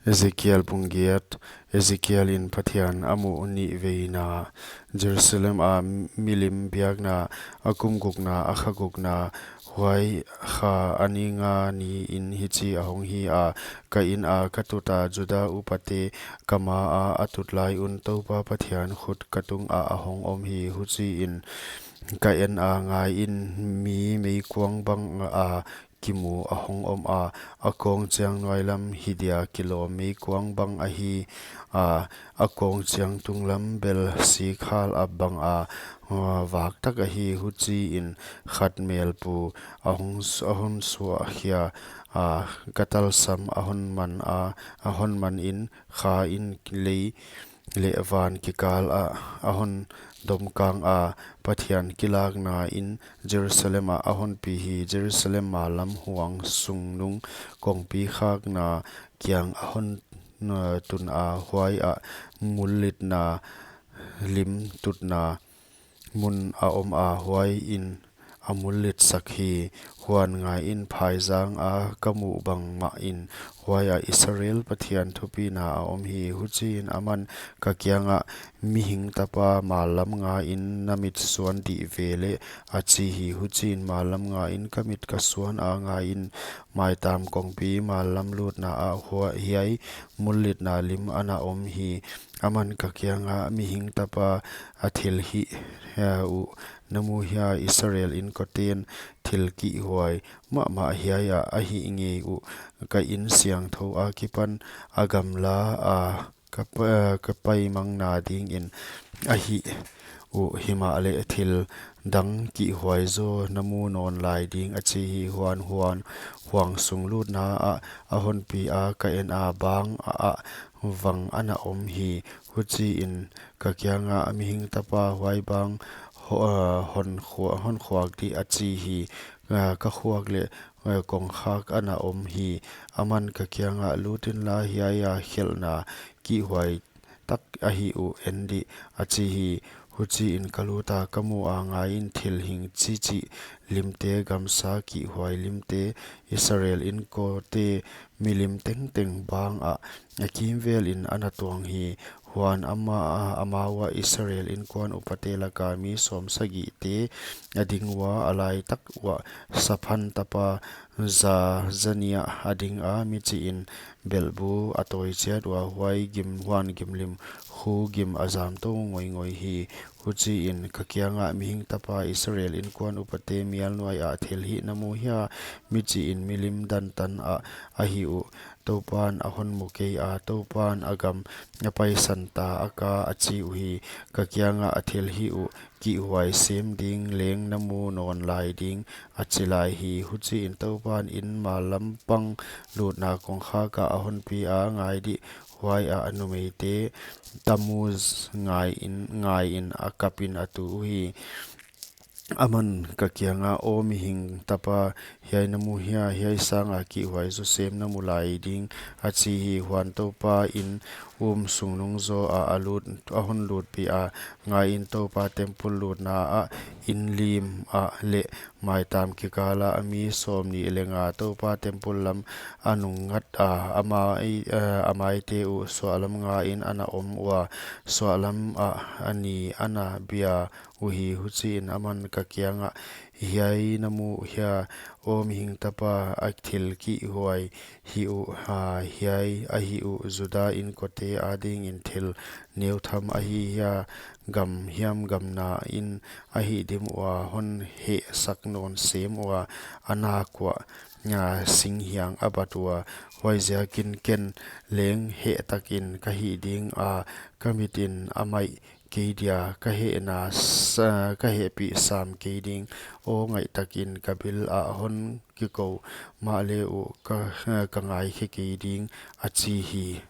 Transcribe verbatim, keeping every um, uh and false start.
Ezekiel bung giat. Ezekiel in Pathian a muh nihveina. Jerusalem a milim biakna, a kum gukna, a kha gukna, huai kha a ni nga ni in hichi a hong hi a, ka in a ka tut a, Juda upate ka ma a a tut lai un, Toupa Pathian khut ka tung ah a hong om hi. Huchi in ka en a, ngai in, mi meikuang bang a kimu a hong om a, a kawng chiang nuai lam hi dia kilawm meikuang bang ahi a, a kawng chiang tung lam bel sikhal a bang a, a, vak tak ahi. Huchi in khat mel pu a hong s-, a hon suah khia a, ka talsam a hon man a, a hon man in kha in lei leh van kikal ah a hon dom kang a, Pathian kilakna in Jerusalem ah a hon pi hi. Jerusalem ma lam huang sung nung kongpi khakna kiang a hon, uh, tun a, huai ah mullitna lim tutna mun a om a, huai in a mullit sak hi. Huan ngai in, phaizang a ka muh bangmah in huai ah Israel Pathian thupina a om hi. Huchi in aman ka kiang ah, mihing tapa, ma lam ngai in na mit suan dih ve leh, a chi hi. Huchi in ma lam ngai in ka mit ka suan a, ngai in, maitam kongpi ma lam lutna ah hua-, hiai mullitna lim ana om hi. Aman ka kiang ah, mihing tapa, a thil hih uh na mu hia? Israel inkoten thil kihhuai mahmah hiai ah a hih ngei uh. Ka in siangthou a kipan a gamla a ka pa-, ka paimangna ding in a hih uh, himahleh thil dang kihhuai zaw na mu nawn lai ding, a chi hi. Huan, huan, huang sung lutna ah a hon pi a, ka en a, bang ah, ah vang ana om hi. Huchi in ka kiang ah, mihing tapa, huai bang ho-, uh, hon khua-, hon khuak dih, a chi hi. Uh, ka khuak leh, uh, kongkhak ana om hi. Aman ka kiang ah, lut in la, hiai a khelhna kihhuai tak ahi uh, en dih, a chi hi. Huchi in ka lut a, ka mu a, ngai in, thil hing chichi limte, gamsa kihhuai limte, Israel inkote milim tengteng bang ah a kimvel in ana tuang hi. Huan ama, amau ah Israel inkuan upate lak a mi sawmsagihte a ding ua, a laitak uah Saphan tapa Za-, Zania a ding a, mi chi in belbu a tawi chiat ua, huai gim, huan gimlim khu gim a zam tou ngoingoi hi. Huchi in ka kiang ah, mihing tapa, Israel inkuan upate mial nuai ah thil hih na mu hia? Mi chi in, milim dan tan ah ahi uh, Toupan a hon mu kei a, Toupan a gam a paisan ta a ka, a chi uhi. Ka kiang ah, a thil hih uh kihhuai sem ding leng na mu nawn lai ding, a chi lai hi. Huchi in Toupan in ma lam pang lutna kongkhak ah a hon pi a, ngai dih, huai ah a numeite Tamuz ngai in, ngai in a kap in a tu uhi. Aman ka kiang ah, aw mihing tapa, hiai na mu hia? Hiai sang a kihhuai zaw sem na mu lai ding, a chi hi. Huan Toupa in um sung nung zaw ah a lut, a hon lut pi a, ngai in, Toupa temple lutna ah, in lim ah leh maitam kikal ah mi sawmnih leh nga Toupa temple lam a nung ngat a, amai, eh, amaite uh suahlam nga in ana om ua, suahlam ah a ni ana bia uhi. Huchi in aman ka kiang ah, hiai na mu hia, aw mihing tapa? A thil kihhuai hih uh, ha, hiai ahi uh, Juda inkote a ding in thil neutham ahi hia? Gam hiam gam na in a hih dim ua, hon heh sak nawn sem ua, a nak uah, a, singhiang a bat ua. Huaiziak in ken leng heh tak in ka hih ding a, ka mit in a maih kei dia, ka hehna sa-, ka hehpih sam kei ding. Aw, ngaih tak in ka bil ah hon kikou mahle uh, ka, ka ngaikhe kei ding, a chi hi.